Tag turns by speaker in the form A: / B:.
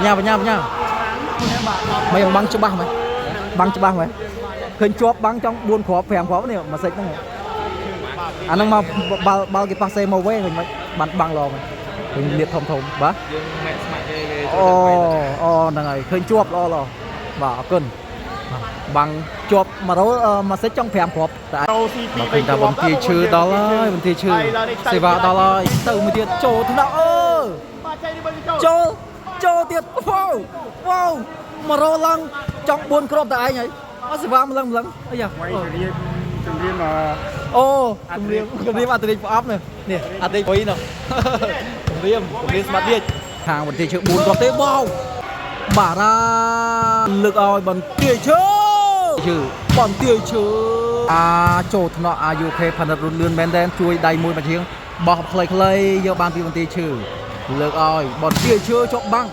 A: ញ្ញាបញ្ញាបញ្ញាមិនបាំងច្បាស់មែនបាំងច្បាស់មែនឃើញជាប់បាំងចង់4គ្រាប់5គ្រាប់នេះមួយសិចហ្នឹងអាហ្នឹងមកបាល់បាល់គេប៉ាសេមកវិញឃើញមិនបានបាំងឡងឃើញលៀបធំធំបាទ
B: យើងម៉ែស្មាច់គេគេ
A: អូអូហ្នឹងហើយឃើញជាប់ល្អល្អបាទអរគុណបាំងជាប់100មួយសិចចង់5គ្រាប់តែ
C: ចូលស៊ីពី
A: មកឃើញថាបន្ទាយឈើដល់ហើយបន្ទាយឈើសេវាដល់ហើយទៅមួយទៀតចូលថ្នាក់អឺ
C: បាទចៃនេះបើចូល
A: ចូលចូលទៀតវ៉ាវវ៉ាវ100ឡើងចង់4គ្រាប់តែឯងហើយអត់សេវាម្លឹងម្លឹងអាយ៉ា
D: វាយជំរាបជំរាប
A: អូជំរាបជំរាបអតិថិប្រអប់នេះនេះអតិថិអុយនោះជំរាបជំរាបស្មាត់ទៀតខាងបន្ទាយឈើ4គ្រាប់ទេវ៉ាវបារ៉ាលើកឲ្យបន្ទាយឈើឈើបន្ទាយឈើអាចូលថ្នាក់ AUK ផនិតរុនលឿនមែនទែនជួយដៃមួយមកជាងបោះខ្លីៗយកបានពីបន្ទាយឈើលើកឲ្យបន្ទាយឈើជាប់បាំង